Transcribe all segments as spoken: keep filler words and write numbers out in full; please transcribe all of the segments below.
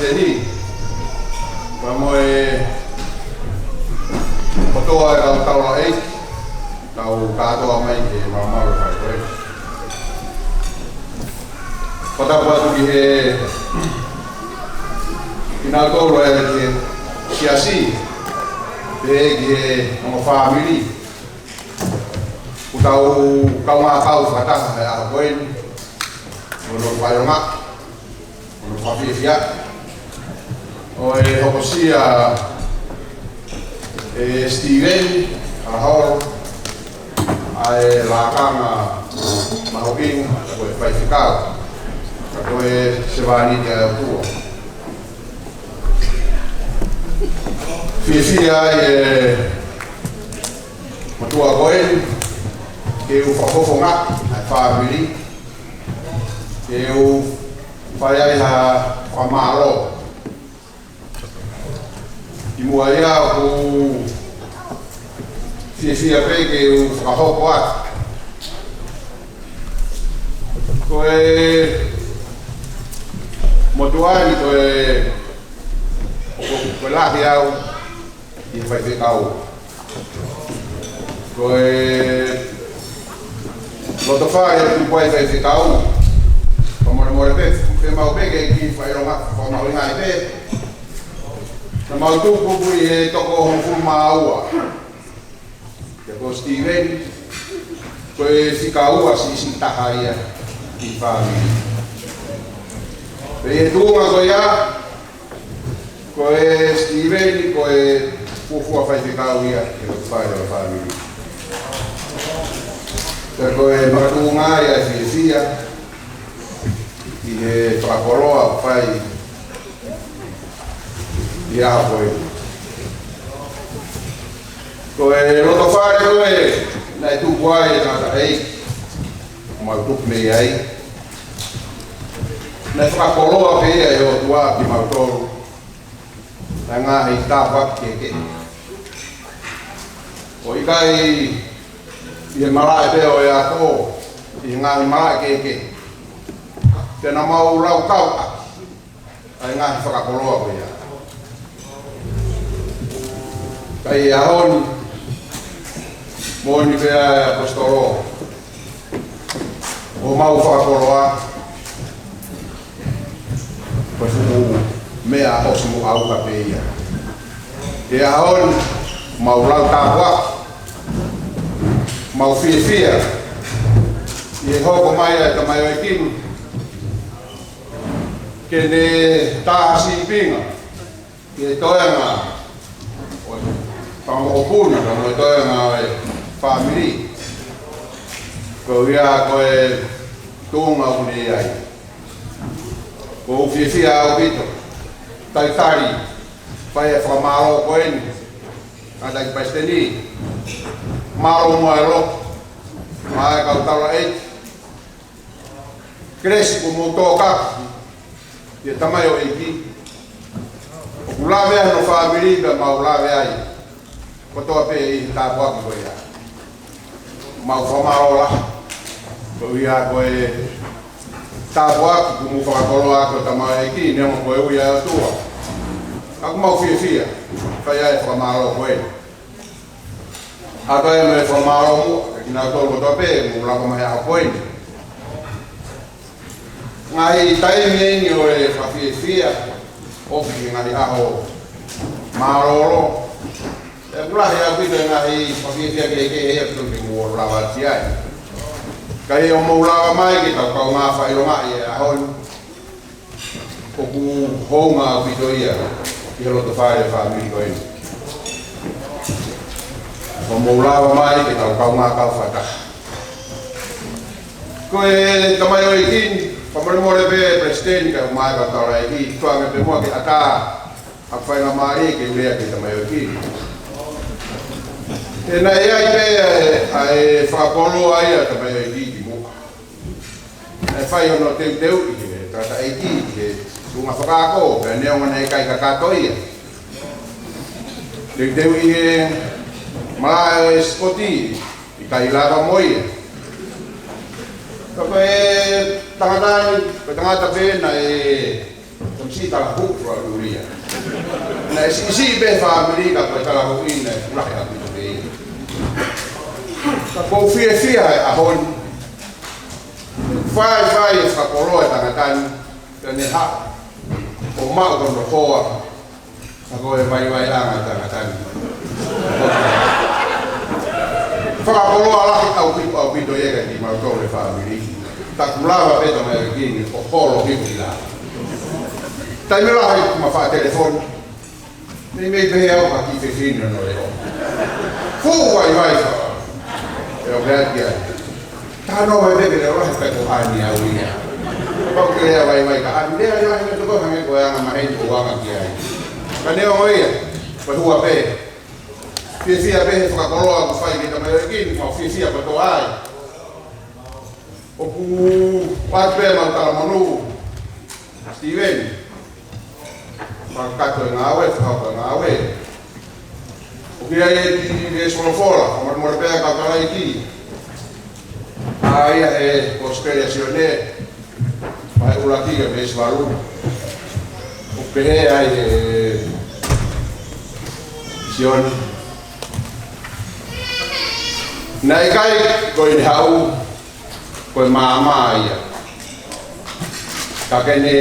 Palesiteni, pea mo e kotoa e kau taulaʻeiki, kau kātoa mai ki he malumalu ʻo e fale ko eni. Fakatapu atu ki he, kinautolu ʻa e siasi, pea ki he ongo fāmili, ʻoku tau kaungā kau fakataha he ʻaho ko eni, ʻo e faʻa ʻilonga, ʻo e fakafiefia, ʻo e hokosia ʻe Steven Halaholo ʻa e lakanga mahuʻinga ko e faifekau, ka ko e sevāniti ʻa e ʻOtua. Fiefia ai e motuʻa ko eni, ke u fakafofongaʻi ʻa e fāmili, ke u fai ai ha fakamālō. Kimuʻa ia ʻoku fiefia pē ke u fakahoko atu. Ko e motuʻa ni ko e, ko, ko e lahi au ʻi he faifekau. Ko e loto fale ʻoku tupu ai faifekau. Fakamolemole pē, fiemaʻu pē ke kiʻi fakaʻilonga, fakamahuʻingaʻi pē. Naʻa mau tupu ʻi he toko hongofulu mā ua. Pea ko Steven, ko e fika ua siʻisiʻi taha ia ʻi he fāmili. Pea ʻi he tuʻunga ko ia, ko e Steven, ko e fuofua faifekau ia ʻi he loto fale ʻo e fāmili. Pea ko e makatuʻunga ia e fiefia ʻi he fakakoloa ʻoku fai ʻi he ʻaho ko eni. Ko e loto fale ko ē naʻe tupu ai e tangataʻeiki ʻoku mau tupu mei ai, naʻe fakakoloa pē ia ʻe he ʻOtua kimautolu ʻa e ngaahi tāpuaki kehekehe. ʻOku ʻikai ʻi he malaʻe pē ʻo e ako, ʻi he ngaahi malaʻe kehekehe, te na mau laukau ʻaki ʻa e ngaahi fakakoloa ko ia. Ka ʻi he ʻaho ni, moʻoni pē ʻa e ʻaposetolo, ʻoku mau fakakoloa, ko e fuʻu meʻa ʻosi mo ʻauha pē ia. ʻI he ʻaho ni, mau lau tāpuaki, mau fiefia ʻi he hoko mai ʻa e tamaioʻeiki ni ke ne tā ha sīpinga ki he toenga ʻo e fanga mokopuna, ka mo e toenga ʻo e fāmili. Ko ia ko e tuʻunga ʻoku ne ʻi ai. ʻOku ou fiefia ʻaupito. Talitali, fai e fakamālō ko eni. Tangataʻeiki Palesiteni, mālō muʻa e lotu, mo e kau taulaʻeiki. Kelesi kuo mou tōkaki ki he tamaioʻeiki. ʻOku lave ai hono fāmili pea mau lave ai kotoa pē ʻi he tāpuaki ko ia. Mau fakamālō lahi. Ko ia ko e tāpuaki kuo mou fakakoloa ʻaki ʻo e tamaioʻeiki, neongo ko e ui ʻa e ʻOtua. Ka ʻoku mau fiefia, fai ai e fakamālō ko ē. ʻA ia ko e fakamālō muʻa kiate kinautolu kotoa pē ʻoku mou lava mai he ʻaho ko eni. Ngaahi taimi eni ʻo e fakafiefia, ʻoku ʻi he ngaahi ʻaho mālōlō. ʻOku lahi ʻaupito e ngaahi fakafiefia kehekehe ia ʻoku totonu ke mou lava ʻi ai. Ka ʻi hoʻo mou lava mai ke tau kaungā fakaʻilongaʻi e ʻaho ni, ʻoku hounga ʻaupito ia ʻi he loto fale ʻo e fāmili ko eni. Hoʻo mou lava mai ke tau kaungā kau fakataha. Ko e tamaioʻeiki ni, fakamolemole pē Palesiteni kae ʻumaʻā e kau taulaʻeiki, tuku ange pē muʻa ke ʻatā ʻa e faingamālie ke u lea ki he tamaioʻeiki ni. He naʻe ʻi ai pē ʻa e, ʻa e fakakoloa ia ʻa e tamaioʻeiki kimuʻa. Naʻe fai hono teuteuʻi ʻe he tangataʻeiki ʻi he tuʻunga fakaako, pea neongo naʻe ʻikai kakato ia. Teuteuʻi ʻi he malaʻe ʻo e sipoti, ʻikai lava mo ia. Ka ko e tangata ni, ko e tangata pē naʻe, ko Siʻi talahuʻi ʻa Ulia. Naʻe siʻisiʻi pē fāmili ka ko e talahuʻi naʻe lahi ʻaupito pē ia. Ka ʻoku ou fiefia he ʻaho ni. Faifai e fakakoloa e tangata ni, pea ne haʻu ʻo maʻu hono hoa. Ka ko e vaivaiʻanga e tangata ni. Fakakoloa lahi ʻaupito, ʻaupito ia kiate kimautolu e fāmili. Ka kuo lava pē tamaioʻeiki ni ʻo holo hifo ki lalo. Taimi lahi ʻoku ma faʻa telefoni. Meimei pehē au ha kiʻi fefine ʻo e ʻo. Fuʻu vaivai fa. ʻE ʻo pehē ki ai. Ka ʻoku ou pehē ke lea lahi pē ko ʻeni au ia. Pau ke lea vaivai ka ʻeni lea lahi pē ko hangē ko e anga maheni ʻoku anga ki ai. Ka neongo ia, ko e hua pē. Fiefia pē he fakakoloa ʻoku fai ki he tamaioʻeiki ni, mau fiefia kotoa ai. ʻOku ʻoatu pē mau talamonū, Steven. Fakakakato e ngāue, fakahoko e ngāue. ʻOku ʻi ai e kiʻi veesi folofola, fakamolemole pē kau tangataʻeiki. ʻA ia he Kosipeli ʻa Sione, vahe ʻuluaki ki he veesi valu. ʻOku pehē ai ʻe Sione: Naʻe ʻikai ko ʻene haʻu ko e maama ia, ka ke ne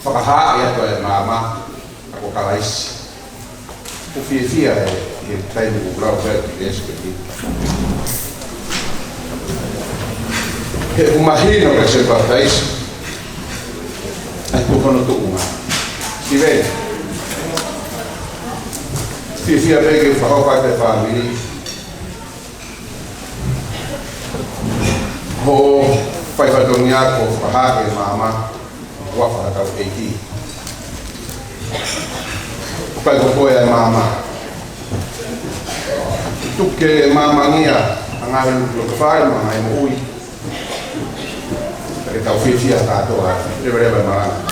fakahaaʻi atu e maama, ʻa ko Kalaisi. ʻOku ou fiefia he, he taimi ʻoku lau pē ki Iesu Kalaisi. He ʻoku mahino kia Sione Papitaiso ʻa e tuʻu hono tuʻunga. Steven, fiefia pē ke fakahoko atu e fāmili hoʻo fai fatongia ko e fakahā e maama, ua fakatau ʻeiki. ʻOku ʻikai ko koe ʻa e maama. Tuku ke maamangia ʻa e ngaahi loto fale mo e ngaahi moʻui. Ka ke tau fiefia kātoa, leveleva e malanga.